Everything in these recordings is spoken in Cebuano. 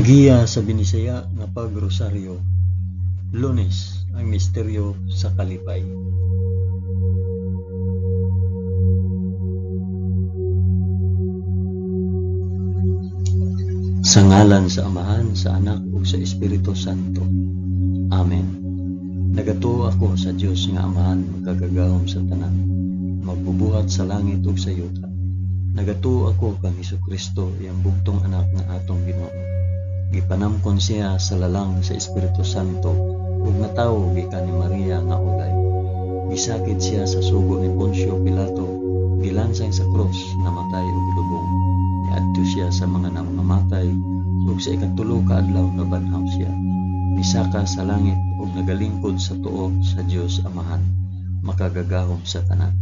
Giya sa Binisaya nga pagrosaryo, Lunes, ang misteryo sa kalipay. Sa ngalan sa Amahan, sa Anak ug sa Espiritu Santo. Amen. Nagatuo ako sa Dios nga Amahan makagagahom sa tanan, magbubuhat sa langit ug sa yuta. Nagatuo ako kang Hesukristo, iyang bugtong anak nga atong Ginoo. Gipanamkon siya sa lalang sa Espiritu Santo ug natawo gikan ni Maria nga ulay. Gisakit siya sa sugo ni Poncio Pilato, gilansang sa krus, namatay ug gilubong. Niadto siya sa mga nangamatay ug sa ikatulo ka adlaw nabanhaw siya. Misaka sa langit ug nagalingkod sa tuo sa Dios Amahan, makagagahom sa tanan.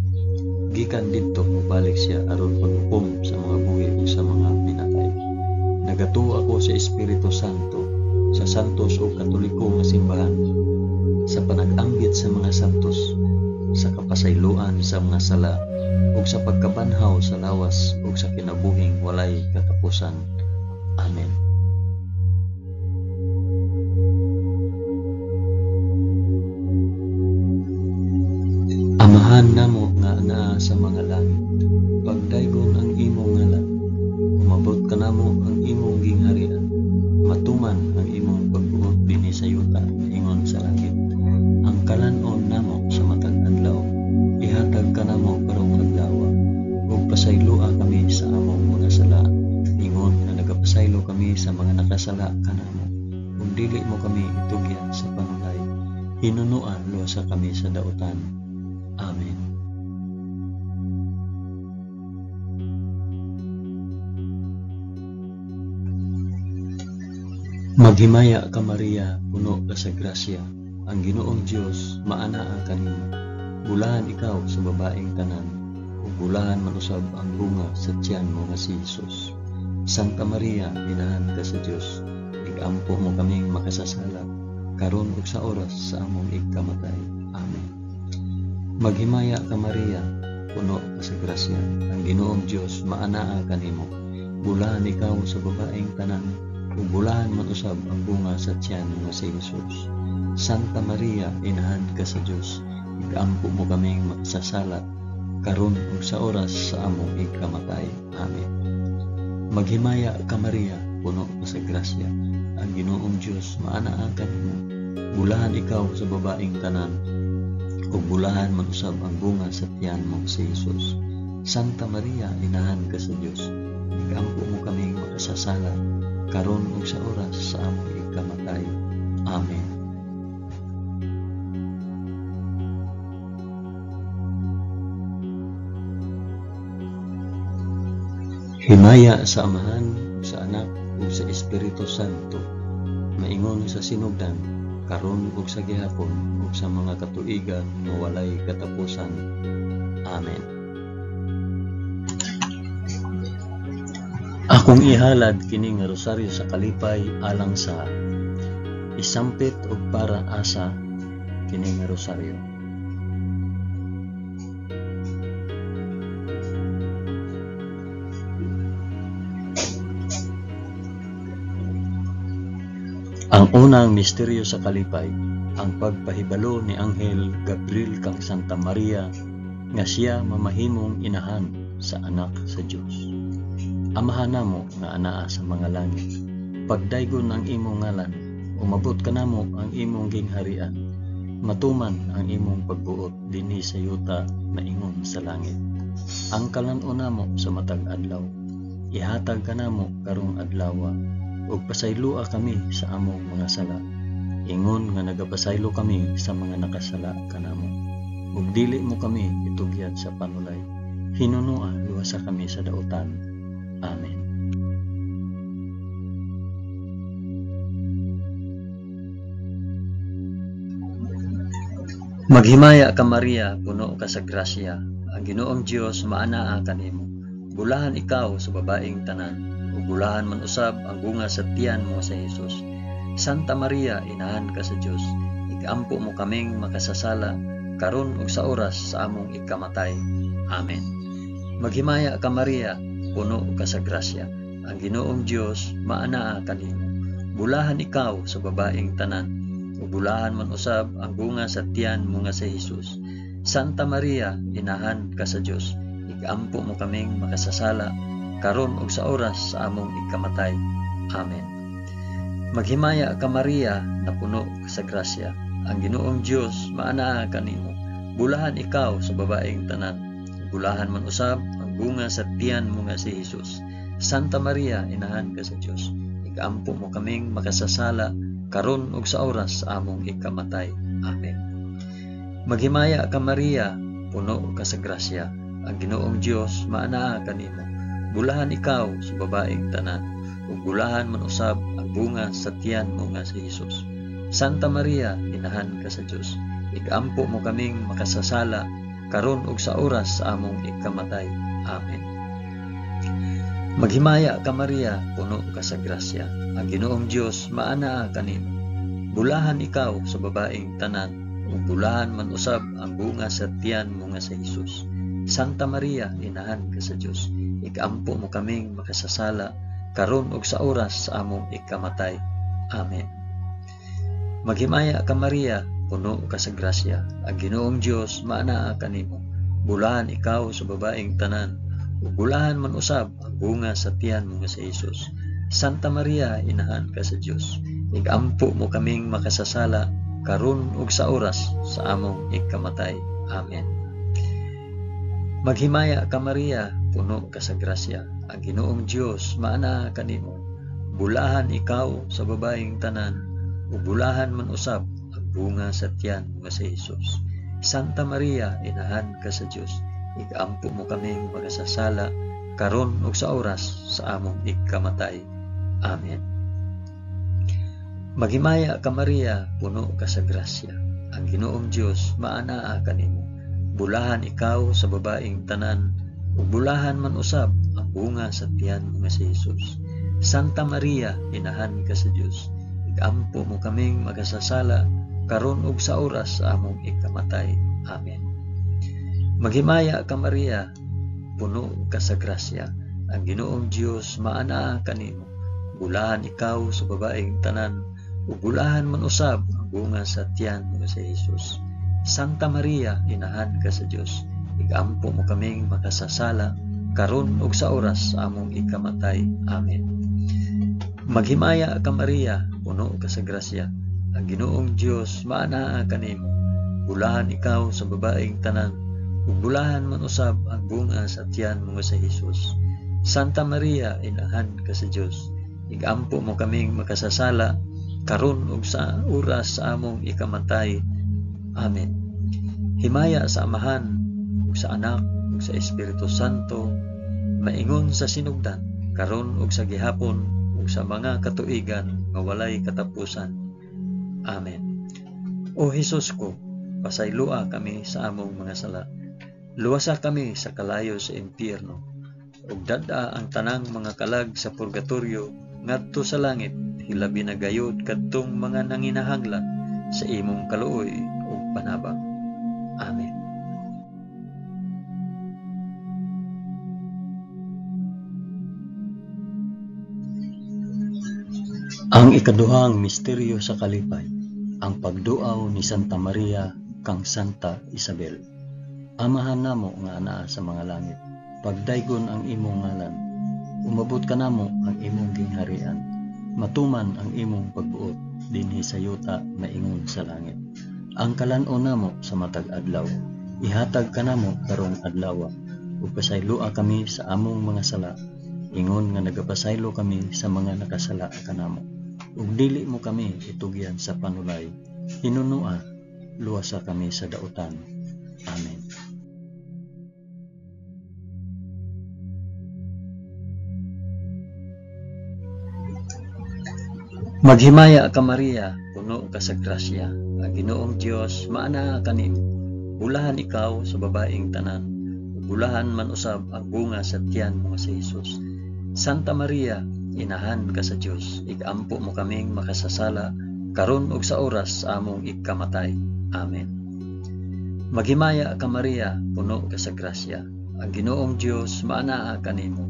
Gikan didto mobalik siya aron paghukom sa mga buhi ug sa mga minatay. Nagatuo ako sa Espiritu Santo, sa santos ug katoliko nga simbahan, sa panag-ambit sa mga santos, sa kapasayloan sa mga sala, ug sa pagkabanhaw sa lawas ug sa kinabuhing walay katapusan. Amen. Amahan namo nga anaa sa mga langit, pagdaygon ang imong ngalan, umabot kanamo ang imong gingharian, matuman ang imong pagbuot dinhi sa yuta ingon sa langit. Ang kalan-on namo sa matag adlaw, ihatag kanamo karong adlaw, ug pasayloa kami sa among mga sala, ingon nga nagapasaylo kami sa mga nakasala kanamo, ug dili mo kami itugyan sa panulay, hinunoa luwasa kami sa dautan. Amen. Maghimaya ka Maria, puno ka sa grasya, ang Ginoong Dios maanaa kanimo. Bulahan ikaw sa babaeng tanan, ug bulahan man usab ang bunga sa tiyan mo nga si Jesus. Santa Maria, inahan ka sa Dios, igampo mo kaming makasasala, karon ug sa oras sa among igkamatay. Amen. Maghimaya ka Maria, puno ka sa grasya, ang Ginoong Dios maanaa kanimo. Bulahan ikaw sa babaeng tanan, ug bulahan man usab ang bunga sa tiyan nga si Jesus. Santa Maria, inahan ka sa Dios, igampo mo kaming makasasala, karon ug sa oras sa among igkamatay. Amen. Maghimaya ka Maria, puno ka sa grasya, ang Ginoong Dios maanaa kanimo. Bulahan ikaw sa babaeng tanan, ug bulahan man usab ang bunga sa tiyan mo si Jesus. Santa Maria, inahan ka sa Dios, igampo mo kaming makasasala, karon ug sa oras sa among igkamatay. Amen. Himaya sa Amahan, ug sa Anak, ug sa Espiritu Santo, maingon sa sinugdan, karon ug sa gihapon, ug sa mga katuigan nga walay katapusan. Amen. Akong ihalad kini nga rosaryo sa kalipay alang sa isampit og para asa kini nga rosaryo. Ang unang misteryo sa kalipay, ang pagpahibalo ni Anghel Gabriel kang Santa Maria nga siya mamahimong inahan sa anak sa Dios. Amahan namo nga anaa sa mga langit, pagdaygon ang imong ngalan, umabot kanamo ang imong gingharian, matuman ang imong pagbuot dinhi sa yuta maingon sa langit. Ang kalan-on namo sa matag adlaw, ihatag kanamo karong adlawa, ug pasayloa kami sa among mga sala, ingon nga nagapasaylo kami sa mga nakasala kanamo. Ug dili mo kami itugyan sa panulay, hinunoa luwasa kami sa dautan. Amen. Maghimaya ka Maria, puno ka sa grasya, ang Ginoong Dios maanaa kanimo. Bulahan ikaw sa babaeng tanan, ug bulahan man usab ang bunga sa tiyan mo sa Jesus. Santa Maria, inahan ka sa Dios, igampo mo kaming makasasala, karon ug sa oras sa among ikamatay. Amen. Maghimaya ka Maria, puno ka sa grasya, ang Ginoong Dios maanaa kanimo. Bulahan ikaw sa babaeng tanan, ug bulahan man usab ang bunga sa tiyan mo nga si Hesus. Santa Maria, inahan ka sa Dios, igampo mo kaming makasasala, karon ug sa oras sa among ikamatay. Amen. Maghimaya ka Maria, napuno ka sa grasya, ang Ginoong Dios maanaa kanimo. Bulahan ikaw sa babaeng tanan, bulahan man usab ang bunga sa tiyan mo nga si Hesus. Santa Maria, inahan ka sa Dios, igampo mo kaming makasasala, karon ug sa oras sa among ikamatay. Amen. Maghimaya ka Maria, puno ka sa grasya, ang Ginoong Dios maanaa kanimo. Bulahan ikaw sa babaeng tanan, ug bulahan man usab ang bunga sa tiyan mo nga si Hesus. Santa Maria, inahan ka sa Dios, igampo mo kaming makasasala, karon ug sa oras sa among ikamatay. Amen. Maghimaya ka Maria, puno ka sa grasya, ang Ginoong Dios maanaa kanimo. Bulahan ikaw sa babaeng tanan, ug bulahan man usab ang bunga sa tiyan mo nga si Hesus. Santa Maria, inahan ka sa Dios, igampo mo kaming makasasala, karon ug sa oras sa among ikamatay. Amen. Maghimaya ka Maria, puno ka sa grasya, ang Ginoong Dios maanaa kanimo. Bulahan ikaw sa babaeng tanan, ug bulahan man usab ang bunga sa tiyan mo nga si Hesus. Santa Maria, inahan ka sa Dios, igampo mo kaming makasasala, karon ug sa oras sa among ikamatay. Amen. Maghimaya ka Maria, puno ka sa grasya, ang Ginoong Dios maanaa kanimo. Bulahan ikaw sa babaeng tanan, ug bulahan man usab ang bunga sa tiyan mo nga si Hesus. Santa Maria, inahan ka sa Dios, igampo mo kaming makasasala, karon ug sa oras sa among ikamatay. Amen. Maghimaya ka Maria, puno ka sa grasya, ang Ginoong Dios maanaa kanimo. Bulahan ikaw sa babaeng tanan, ug bulahan man usab ang bunga sa tiyan mo nga si Hesus. Santa Maria, inahan ka sa Dios, igampo mo kaming makasasala, karon ug sa oras sa among ikamatay. Amen. Maghimaya ka Maria, puno ka sa grasya, ang Ginoong Dios maanaa kanimo. Bulahan ikaw sa babaeng tanan, ug bulahan man usab ang bunga sa tiyan mo nga si Hesus. Santa Maria, inahan ka sa Dios, igampo mo kaming makasasala, karon ug sa oras sa among ikamatay. Amen. Maghimaya ka Maria, puno ka sa grasya, ang Ginoong Dios maanaa kanimo. Bulahan ikaw sa babaeng tanan, ug bulahan man usab ang bunga sa tiyan mo nga si Hesus. Santa Maria, inahan ka sa Dios, igampo mo kaming makasasala, karon ug sa oras sa among ikamatay. Amen. Himaya sa Amahan, ug sa Anak, ug sa Espiritu Santo, maingon sa sinugdan, karon ug sa gihapon, ug sa mga katuigan nga walay katapusan. Amen. O Hesus ko, pasayloa kami sa among mga sala. Luwasa kami sa kalayo sa impyerno, ug dad-a ang tanang mga kalag sa purgatorio ngadto sa langit, hilabi na gayod kadtong mga nanginahanglan sa imong kaluoy ug panabang. Amen. Ang ikaduhang misteryo sa kalipay, ang pagduaw ni Santa Maria kang Santa Isabel. Amahan namo nga anaa sa mga langit, pagdaygon ang imong ngalan, umabot kanamo ang imong gingharian, matuman ang imong pagbuot dinhi sa yuta maingon sa langit. Ang kalan-on namo sa matag adlaw, ihatag kanamo karong adlawa, ug pasayloa kami sa among mga sala, ingon nga nagapasaylo kami sa mga nakasala kanamo. Ug dili mo kami itugyan sa panulay, hinunua, luwasa kami sa dautan. Amen. Maghimaya ka Maria, puno ka sa grasya, ang Ginoong Dios maanaa kanimo. Bulahan ikaw sa babaeng tanan, ug bulahan man usab ang bunga sa tiyan mo nga si Hesus. Santa Maria, inahan ka sa Dios, igampo mo kaming makasasala, karon ug sa oras sa among ikamatay. Amen. Maghimaya ka Maria, puno ka sa grasya, ang Ginoong Dios maanaa kanimo.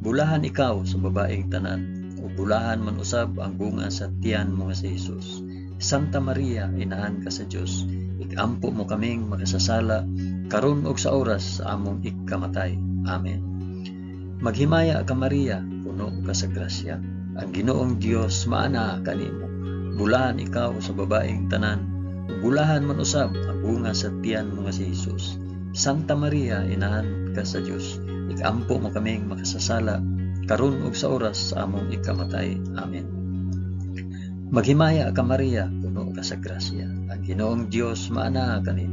Bulahan ikaw sa babaeng tanan, ug bulahan man usab ang bunga sa tiyan mo nga si Hesus. Santa Maria, inahan ka sa Dios, ikampo mo kaming makasasala karon ug sa oras sa among ikamatay. Amen. Maghimaya ka Maria, puno ka sa grasya. Ang Ginoong Dios maanaa kanimo. Bulahan ikaw sa babaeng tanan, ug bulahan man usab ang bunga sa tiyan mo nga si Hesus. Santa Maria, inahan ka sa Dios, ikampo mo kaming makasasala karon ug sa oras sa among ikamatay. Amen. Maghimaya ka Maria, puno ka sa grasya. Ang Ginoong Dios maanaa kanimo.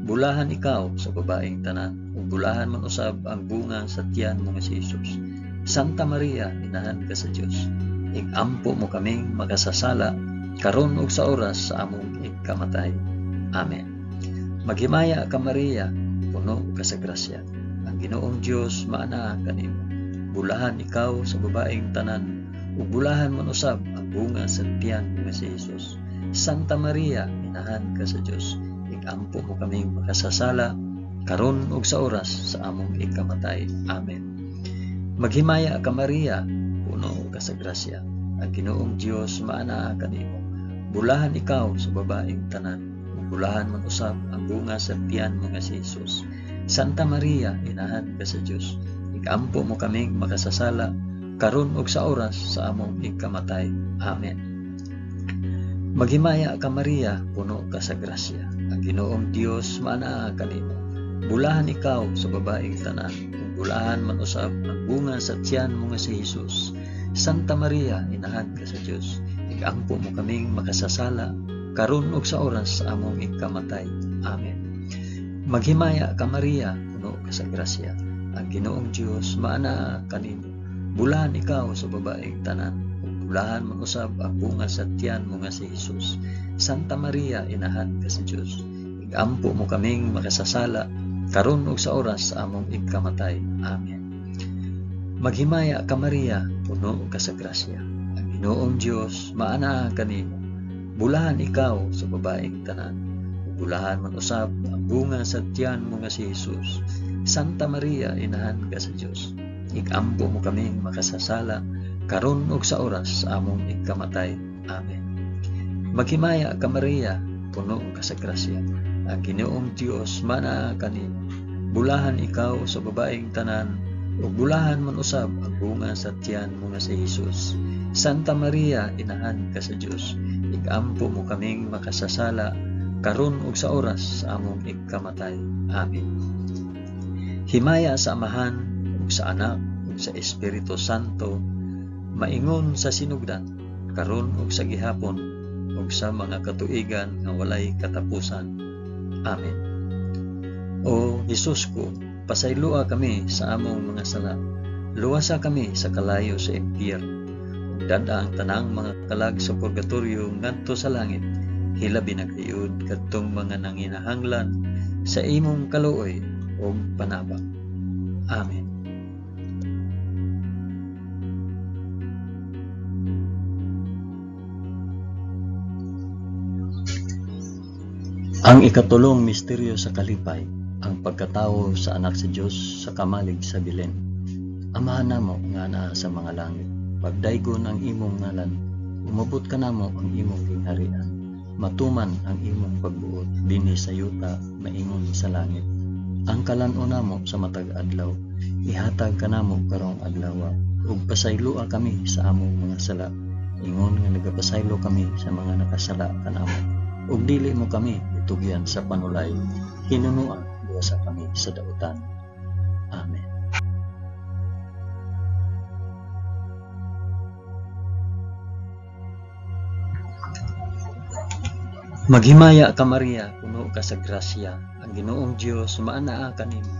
Bulahan ikaw sa babaeng tanan, ug bulahan man usab ang bunga sa tiyan mo nga si Hesus. Santa Maria, inahan ka sa Dios, ikampo mo kaming makasasala karon ug sa oras sa among ikamatay. Amen. Maghimaya ka Maria, puno ka sa grasya. Ang Ginoong Dios maanaa kanimo. Bulahan ikaw sa babaeng tanan, ug bulahan man usab ang bunga sa tiyan mo nga si Hesus. Santa Maria, inahan ka sa Dios, ikampo mo kaming makasasala karon ug sa oras sa among ikamatay. Amen. Maghimaya ka Maria, puno ka sa grasya. Ang Ginoong Dios maanaa kanimo. Bulahan ikaw sa babaeng tanan, ug bulahan man usab ang bunga sa tiyan mo nga si Hesus. Santa Maria, inahan ka sa Dios, ikampo mo kaming makasasala karon ug sa oras sa among ikamatay. Amen. Maghimaya ka Maria, puno ka sa grasya. Ang Ginoong Dios maanaa kanimo. Bulahan ikaw sa babaeng tanan, ug bulahan man usab ang bunga sa tiyan mo nga si Hesus. Santa Maria, inahan ka sa Dios, ikampo mo kaming makasasala karon ug sa oras sa among ikamatay. Amen. Maghimaya ka Maria, puno ka sa grasya. Ang Ginoong Dios maanaa kanimo. Bulahan ikaw sa babaeng tanan, ug bulahan man usab ang bunga sa tiyan mo nga si Hesus. Santa Maria, inahan ka sa Dios, ikampo mo kaming makasasala karon ug sa oras sa among ikamatay. Amen. Maghimaya ka Maria, puno ka sa grasya. Ang Ginoong Dios maanaa kanimo. Bulahan ikaw sa babaeng tanan, ug bulahan man usab ang bunga sa tiyan mo nga si Hesus. Santa Maria, inahan ka sa Dios, ikampo mo kaming makasasala karon ug sa oras sa among ikamatay. Amen. Maghimaya ka Maria, puno ka sa grasya. Ang Ginoong Dios maanaa kanimo. Bulahan ikaw sa babaeng tanan, ug bulahan man usab ang bunga sa tiyan mo nga si Hesus. Santa Maria, inahan ka sa Dios, ikampo mo kaming makasasala karon ug sa oras sa among ikamatay. Amen. Himaya sa Amahan ug sa Anak ug sa Espiritu Santo, maingon sa sinugdan, karon ug sa gihapon, ug sa mga katuigan nga walay katapusan. Amen. O Hesus ko, pasayloa kami sa among mga sala. Luwasa kami sa kalayo sa impyerno. Ug dad-a ang tanang mga kalag sa purgatorio ngadto sa langit. Hilabi na gayud kadtong mga nanginahanglan sa imong kaluoy ug panabang. Amen. Ang ikatulong misteryo sa kalipay, ang pagkatawo sa anak sa Dios sa kamalig sa Belen. Amahan namo nga naa sa mga langit, pagdaygon ang imong ngalan, umabot kanamo ang imong gingharian, matuman ang imong pagbuot dinhi sa yuta maingon sa langit. Ang kalan-on namo sa matag adlaw, ihatag kanamo karong adlaw, ug pasayloa kami sa among mga sala, ingon nga nagapasaylo kami sa mga nakasala kanamo. Ug dili mo kami itugyan sa panulay, hinunoa luwasa kami sa dautan. Amen. Maghimaya ka Maria, puno ka sa grasya. Ang Ginoong Dios maanaa kanimo.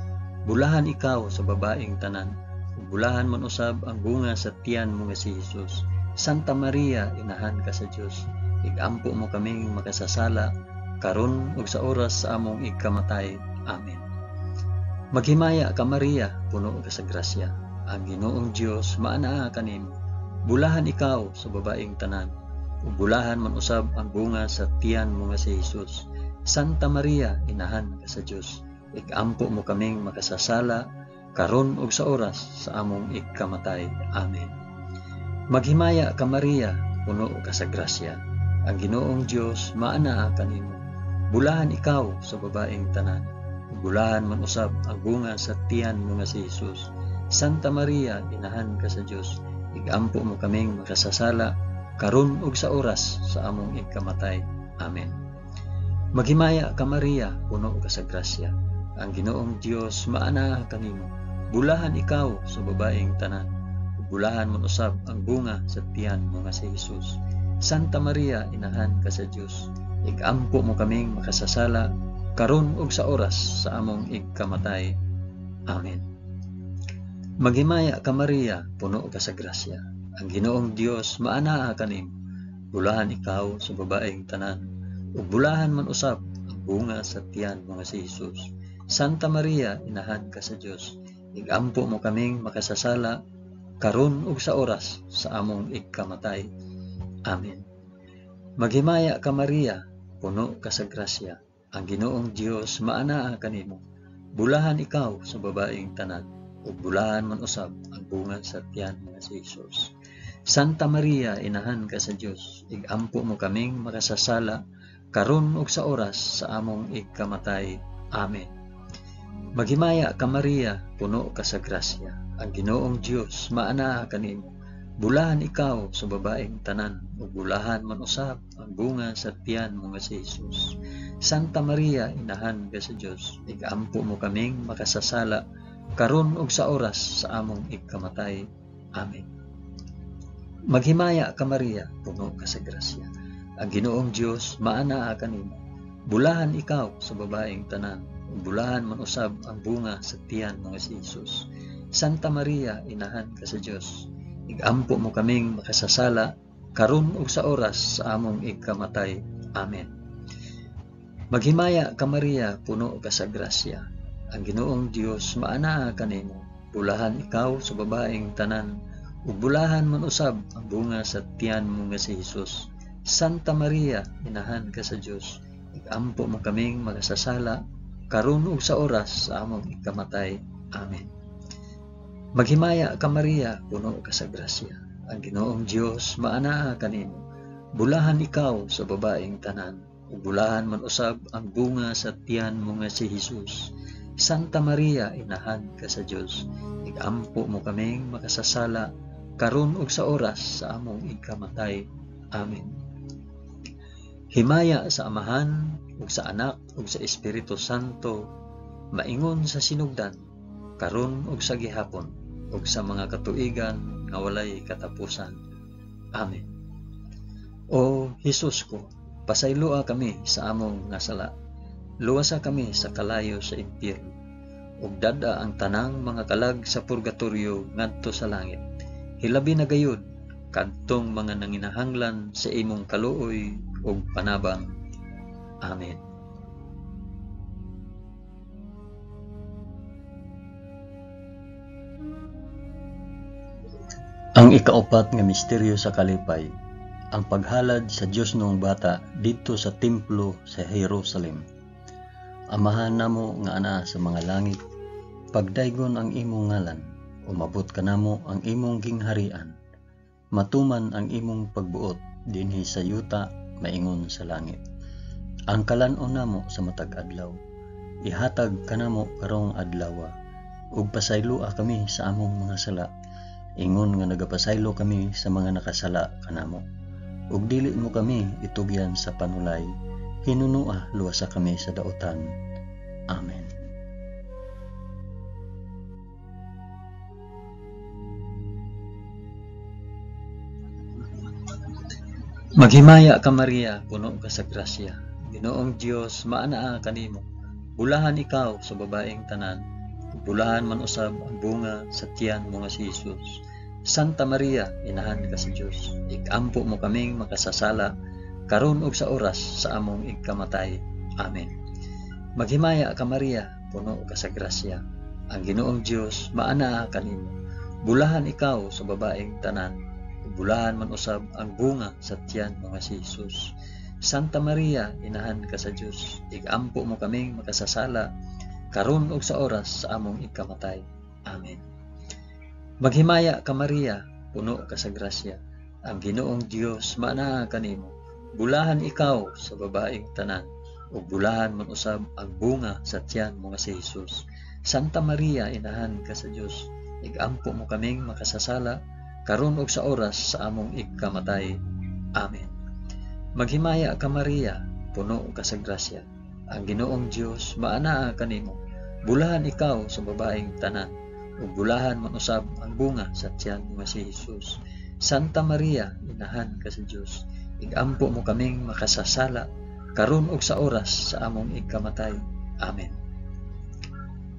Bulahan ikaw sa babaeng tanan, ug bulahan man usab ang bunga sa tiyan mo nga si Hesus. Santa Maria, inahan ka sa Dios, igampo mo kaming makasasala karon ug sa oras sa among ikamatay. Amen. Maghimaya ka Maria, puno ka sa grasya. Ang Ginoong Dios maanaa kanimo. Bulahan ikaw sa babaeng tanan, ug bulahan man usab ang bunga sa tiyan mo nga si Hesus. Santa Maria, inahan ka sa Dios, igampo mo kaming makasasala karon ug sa oras sa among ikamatay. Amen. Maghimaya ka Maria, puno ka sa grasya. Ang Ginoong Dios maanaa kanimo. Bulahan ikaw sa babaeng tanan. Bulahan man usab ang bunga sa tiyan mo nga si Jesus. Santa Maria, inahan ka sa Dios, igampo mo kaming makasasala karon ug sa oras sa among ikamatay. Amen. Maghimaya ka Maria, puno ka sa grasya. Ang Ginoong Dios maanaa kanimo. Bulahan ikaw sa babaeng tanan. Bulahan man usab ang bunga sa tiyan mo nga si Jesus. Santa Maria, inahan ka sa Dios, igampo mo kaming makasasala karon ug sa oras sa among igkamatay. Amen. Maghimaya ka Maria, puno ka sa grasya. Ang Ginoong Dios maanaa kanimo. Bulahan ikaw sa babaeng tanan, ug bulahan man usab ang bunga sa tiyan mo nga si Jesus. Santa Maria, inahan ka sa Dios, igampo mo kaming makasasala karon ug sa oras sa among igkamatay. Amen. Maghimaya ka Maria, puno ka sa grasya. Ang Ginoong Dios maanaa kanimo. Bulahan ikaw sa babaeng tanan, ug bulahan man usab ang bunga sa tiyan nga si Jesus. Santa Maria, inahan ka sa Dios, igampo mo kaming makasasala karon ug sa oras sa among igkamatay. Amen. Maghimaya ka Maria, puno ka sa grasya. Ang Ginoong Dios maanaa kanimo. Bulahan ikaw sa babaeng tanan, ug bulahan man usab ang bunga sa tiyan mo nga si Jesus. Santa Maria, inahan ka sa Dios, igampo mo kaming makasasala karon ug sa oras sa among igkamatay. Amen. Maghimaya ka Maria, puno ka sa grasya. Ang Ginoong Dios maanaa kanimo. Bulahan ikaw sa babaeng tanan, ug bulahan man usab ang bunga sa tiyan mo nga si Jesus. Santa Maria, inahan ka sa Dios, igampo mo kaming makasasala karon ug sa oras sa among igkamatay. Amen. Maghimaya ka Maria, puno ka sa grasya. Ang Ginoong Dios maanaa kanimo. Bulahan ikaw sa babaeng tanan, ug bulahan man usab ang bunga sa tiyan mo nga si Jesus. Santa Maria, inahan ka sa Dios, igampo mo kaming makasasala karon ug sa oras sa among ikamatay. Amen. Maghimaya ka Maria, puno ka sa grasya. Ang Ginoong Dios maanaa kanimo. Bulahan ikaw sa babaeng tanan, ug bulahan man usab ang bunga sa tiyan mo nga si Jesus. Santa Maria, inahan ka sa Dios, igampo mo kaming makasasala karon ug sa oras sa among ikamatay. Amen. Himaya sa Amahan ug sa Anak ug sa Espiritu Santo, maingon sa sinugdan, karon ug sa gihapon, ug sa mga katuigan nga walay katapusan. Amen. O Hesus ko, pasayloa kami sa among nga sala. Luwasa kami sa kalayo sa impyerno, ug dad-a ang tanang mga kalag sa purgatorio ngadto sa langit. Hilabi na gayud kadtong mga nanginahanglan sa imong kaluoy ug panabang. Amen. Ang ikaupat nga misteryo sa kalipay, ang paghalad sa Dios noong bata didto sa templo sa Jerusalem. Amahan namo nga anaa sa mga langit, pagdaygon ang imong ngalan, umabot kanamo ang imong gingharian. Matuman ang imong pagbuot dinhi sa yuta maingon sa langit. Ang kalan-on namo sa matag adlaw, ihatag kanamo karong adlawa, ug pasayloa kami sa among mga sala, ingon nga nagapasaylo kami sa mga nakasala kanamo. Ug dili mo kami itugyan sa panulay, hinunua luwasa kami sa dautan. Amen. Maghimaya ka Maria, puno ka sa grasya. Ginoong Dios maanaa kanimo. Bulahan ikaw sa babaeng tanan, bulahan man usab ang bunga sa tiyan mo nga si Jesus. Santa Maria, inahan ka sa Dios, ikampo mo kaming makasasala karon ug sa oras sa among igkamatay. Amen. Maghimaya ka Maria, puno ka sa grasya. Ang Ginoong Dios maanaa kanimo. Bulahan ikaw sa babaeng tanan, bulahan man usab ang bunga sa tiyan mo nga si Jesus. Santa Maria, inahan ka sa Dios, igampo mo kaming makasasala karon ug sa oras sa among ikamatay. Amen. Maghimaya ka Maria, puno ka sa grasya. Ang Ginoong Dios maanaa kanimo. Bulahan ikaw sa babaeng tanan, ug bulahan man usab ang bunga sa tiyan mo nga si Jesus. Santa Maria, inahan ka sa Dios, igampo mo kaming makasasala karon ug sa oras sa among igkamatay. Amen. Maghimaya ka Maria, puno ka sa grasya. Ang Ginoong Dios maanaa kanimo. Bulahan ikaw sa babaeng tanan, ug bulahan man usab ang bunga sa tiyan mo nga si Jesus. Santa Maria, inahan ka sa Dios, igampo mo kaming makasasala karon ug sa oras sa among igkamatay. Amen.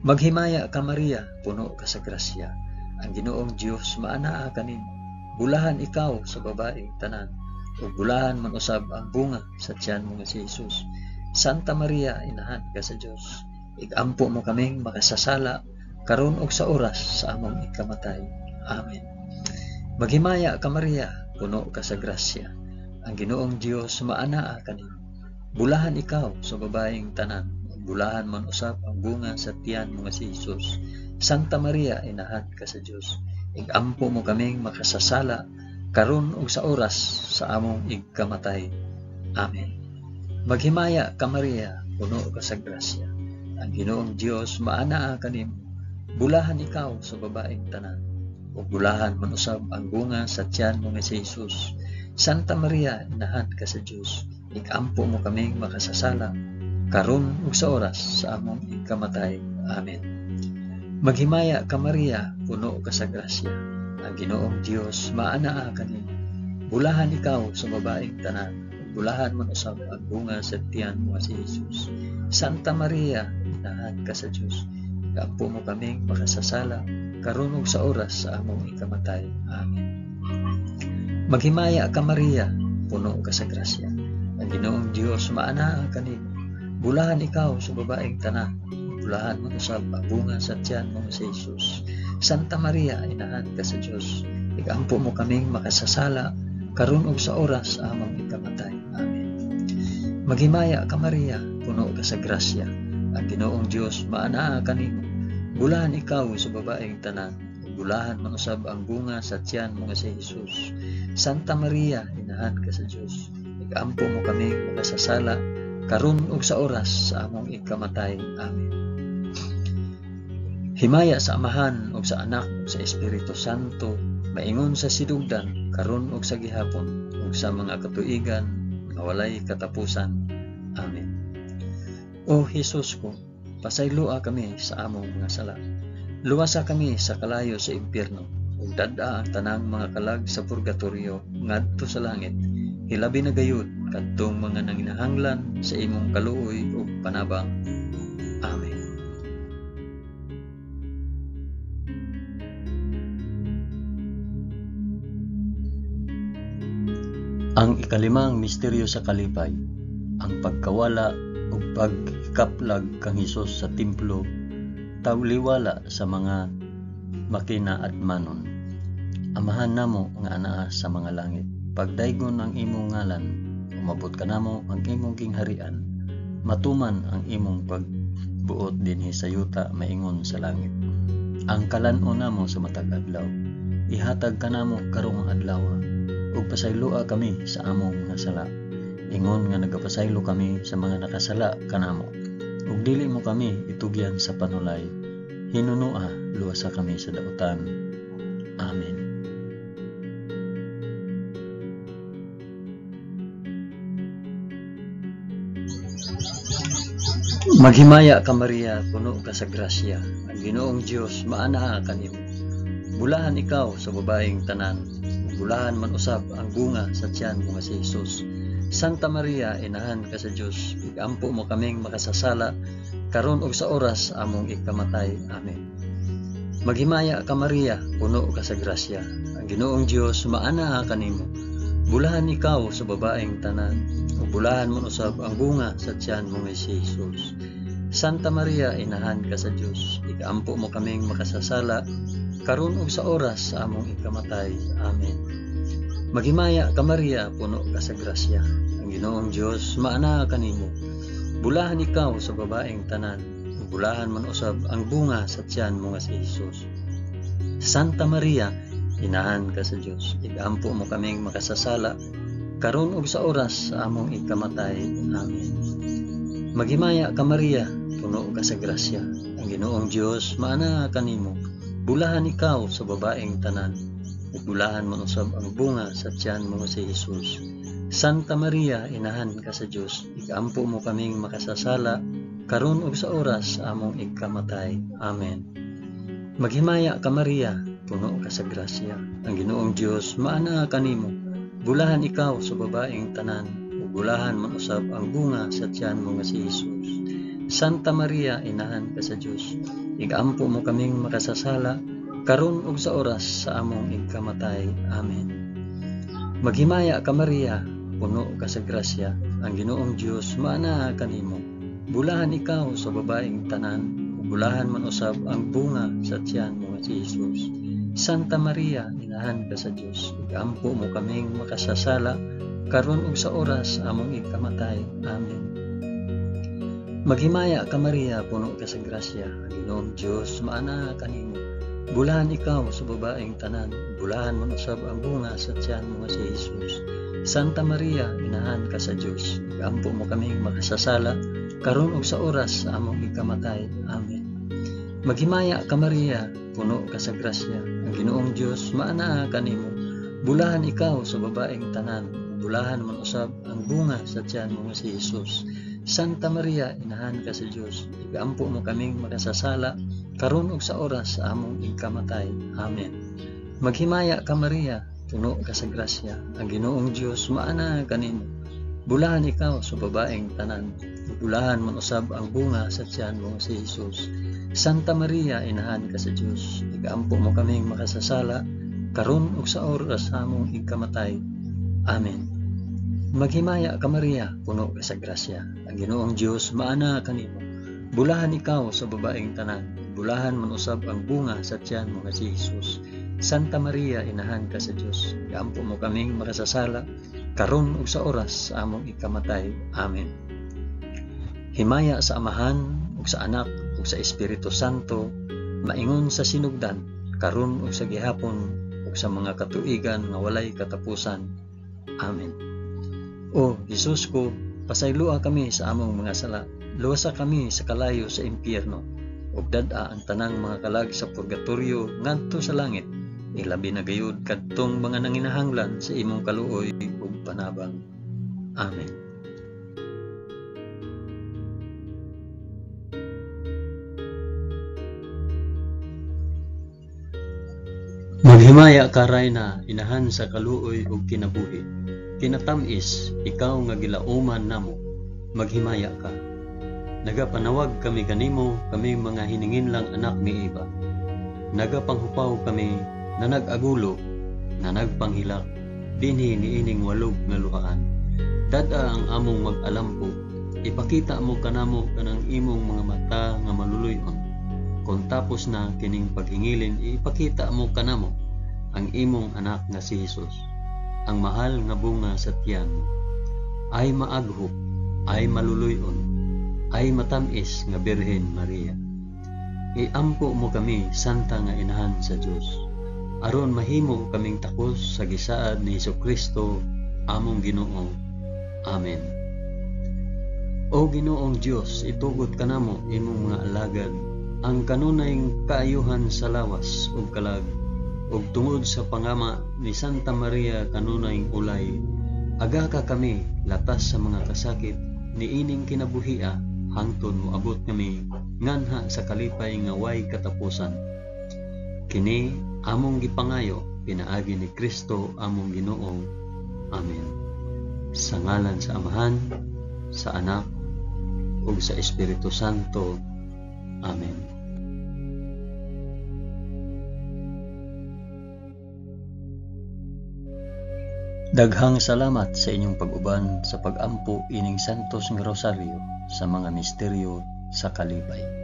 Maghimaya ka Maria, puno ka sa grasya. Ang Ginoong Dios maanaa kanimo. Bulahan ikaw sa babaeng tanan, ug bulahan man usab ang bunga sa tiyan mo nga si Jesus. Santa Maria, inahan ka sa Dios, igampo mo kaming makasasala karon ug sa oras sa among ikamatay. Amen. Maghimaya ka Maria, puno ka sa grasya. Ang Ginoong Dios maanaa kanimo. Bulahan ikaw sa babaeng tanan, ug bulahan man usab ang bunga sa tiyan mo nga si Jesus. Santa Maria, inahan ka sa Dios, igampo mo kaming makasasala karon ug sa oras sa among igkamatay. Amen. Maghimaya ka Maria, puno ka sa grasya. Ang Ginoong Dios maanaa kanimo. Bulahan ikaw sa babaeng tanan, ug bulahan man usab ang bunga sa tiyan mo nga si Jesus. Santa Maria, inahan ka sa Dios, ikampo mo kaming makasasala karon ug sa oras sa among ikamatay. Amen. Maghimaya ka Maria, puno ka sa grasya. Ang Ginoong Dios maanaa kanimo. Bulahan ikaw sa babaeng tanan, ug bulahan man usab ang bunga sa tiyan mo nga si Jesus. Santa Maria, inahan ka sa Dios, ikampo mo kaming makasasala karon ug sa oras sa among ikamatay. Amen. Maghimaya ka Maria, puno ka sa grasya. Ang Ginoong Dios maanaa kanimo. Bulahan ikaw sa babaeng tanan, bulahan man usab ang bunga sa tiyan mo nga si Jesus. Santa Maria, inahan ka sa Dios, ikampo mo kaming makasasala karon ug sa oras sa among ikamatay. Amen. Maghimaya ka Maria, puno ka sa grasya. Ang Ginoong Dios maanaa kanimo. Bulahan ikaw sa babaeng tanan, ug bulahan man usab ang bunga sa tiyan mo nga si Jesus. Santa Maria, inahan ka sa Dios, ikampo mo kaming makasasala karon ug sa oras sa among ikamatay. Amen. Himaya sa Amahan ug sa Anak ug sa Espiritu Santo, maingon sa sinugdan, karon ug sa gihapon, ug sa mga katuigan nga walay katapusan. Amen. O Hesus ko, pasayloa kami sa among mga sala. Luwasa kami sa kalayo sa impyerno, ug dad-a ang tanang mga kalag sa purgatorio ngadto sa langit. Hilabi na gayud kadtong mga nanginahanglan sa imong kaluoy ug panabang. Amen. Ang ikalimang misteryo sa kalipay, ang pagkawala ug pagkaplag kang Hesus sa templo, tawliwala sa mga makinaadmanon. Amahan namo nga anaa sa mga langit, pagdaygon ang imong ngalan, umabot kanamo ang imong gingharian, matuman ang imong pagbuot dinhi sa yuta maingon sa langit. Ang kalan-on namo sa matag adlaw, ihatag kanamo karong adlaw, ug pasayloa kami sa among mga sala, ingon nga nagapasaylo kami sa mga nakasala kanamo. Ug dili mo kami itugyan sa panulay, hinunua luwasa kami sa dautan. Amen. Maghimaya ka Maria, puno ka sa grasya. Ang Ginoong Dios maanaa kanimo. Bulahan ikaw sa babaeng tanan, bulahan man usab ang bunga sa tiyan mo nga si Jesus. Santa Maria, inahan ka sa Dios, igampo mo kaming makasasala karon ug sa oras among ikamatay. Amen. Maghimaya ka Maria, puno ka sa grasya. Ang Ginoong Dios maanaa kanimo. Bulahan ikaw sa babaeng tanan, ug bulahan man usab ang bunga sa tiyan mo nga si Jesus. Santa Maria, inahan ka sa Dios, igampo mo kaming makasasala karon ug sa oras sa among ikamatay. Amen. Maghimaya ka Maria, puno ka sa grasya. Ang Ginoong Dios maanaa kanimo. Bulahan ikaw sa babaeng tanan, ug bulahan man usab ang bunga sa tiyan mo nga si Jesus. Santa Maria, inahan ka sa Dios, igampo mo kaming makasasala, karon ug sa oras sa among ikamatay. Amen. Maghimaya ka Maria, puno ka sa grasya, ang Ginoong Dios maanaa kanimo. Bulahan ikaw sa babaeng tanan, ug bulahan man usab ang bunga sa tiyan mo si Jesus. Santa Maria, inahan ka sa Dios, igampo mo kaming makasasala, karon ug sa oras sa among ikamatay. Amen. Maghimaya ka Maria, puno ka sa grasya, ang Ginoong Dios maanaa kanimo. Bulahan ikaw sa babaeng tanan, ug bulahan man usab ang bunga sa tiyan mo nga si Jesus. Santa Maria, inahan ka sa Dios, igampo mo kaming makasasala, karon ug sa oras sa among ikamatay. Amen. Maghimaya ka Maria, puno ka sa grasya, ang Ginoong Dios maanaa kanimo. Bulahan ikaw sa babaeng tanan, ug bulahan man usab ang bunga sa tiyan mo nga si Jesus. Santa Maria, inahan ka sa Dios, igampo mo kaming makasasala, karon ug sa oras among ikamatay. Amen. Maghimaya ka Maria, puno ka sa grasya, ang Ginoong Dios maanaa kanimo. Bulahan ikaw sa babaeng tanan, bulahan man usab ang bunga sa tiyan mo nga si Jesus. Santa Maria, inahan ka sa Dios, igampo mo kaming makasasala, karon ug sa oras sa among ikamatay. Amen. Maghimaya ka Maria, puno ka sa grasya, ang Ginoong Dios maanaa kanimo. Bulahan ikaw sa babaeng tanan, bulahan man usab ang bunga sa tiyan mo nga si Jesus. Santa Maria, inahan ka sa Dios, igampo mo kaming makasasala, karon ug sa oras sa among ikamatay. Amen. Maghimaya ka Maria, puno ka sa grasya, ang Ginoong Dios maanaa kanimo. Bulahan ikaw sa babaeng tanan, bulahan man usab ang bunga sa tiyan mo si Jesus. Santa Maria, inahan ka sa Dios, igampo mo kaming makasasala, karon ug sa oras sa among ikamatay. Amen. Maghimaya ka Maria, puno ka sa grasya, ang Ginoong Dios maanaa kanimo. Bulahan ikaw sa babaeng tanan, bulahan man usab ang bunga sa tiyan mo nga si Jesus. Santa Maria, inahan ka sa Dios, igampo mo kaming makasasala, karon ug sa oras sa among ikamatay. Amen. Himaya sa Amahan ug sa Anak ug sa Espiritu Santo, maingon sa sinugdan, karon ug sa gihapon ug sa mga katuigan nga walay katapusan. Amen. O Jesus ko, pasayloa kami sa among mga sala, luwasa kami sa kalayo sa impyerno, ug dad-a ang tanang mga kalag sa purgatorio ngadto sa langit, ilabi na gayud kadtong mga nanginahanglan sa imong kaluoy ug panabang. Amen. Maghimaya ka Rayna, inahan sa kaluoy ug kinabuhi. Kinatamis, ikaw nga gilauman namo, maghimaya ka. Nagapanawag kami kanimo, kami mga hininginlang anak ni Eva. Nagapanghupaw kami na nag-agulo, na nagpanghilak, dinhi niining walog nga luhaan. Dad-a ang among mag-alampo, ipakita mo kanamo kanang imong mga mata nga maluluy-on. Kung tapos na kining paghingilin, ipakita mo kanamo ang imong anak nga si Jesus, ang mahal nga bunga sa tiyan mo. Ay maaghop, ay maluluy-on, ay matamis nga Birhen Maria. Iampo mo kami, Santa nga Inahan sa Dios, aron mahimo kaming takos sa gisaad ni Hesukristo among Ginoo. Amen. O Ginoong Dios, itugot kanamo imong mga alagad ang kanunay kaayuhan sa lawas ug kalag, ug tungod sa pangama ni Santa Maria kanunay ulay, aga ka kami latas sa mga kasakit niining kinabuhia hangtod moabot kami nganha sa kalipay nga way katapusan. Kini among gipangayo pinaagi ni Kristo among Ginoo. Amen. Sa ngalan sa Amahan, sa Anak, ug sa Espiritu Santo. Amen. Daghang salamat sa inyong pag-uban sa pag-ampo ining Santos nga Rosaryo sa mga misteryo sa kalipay.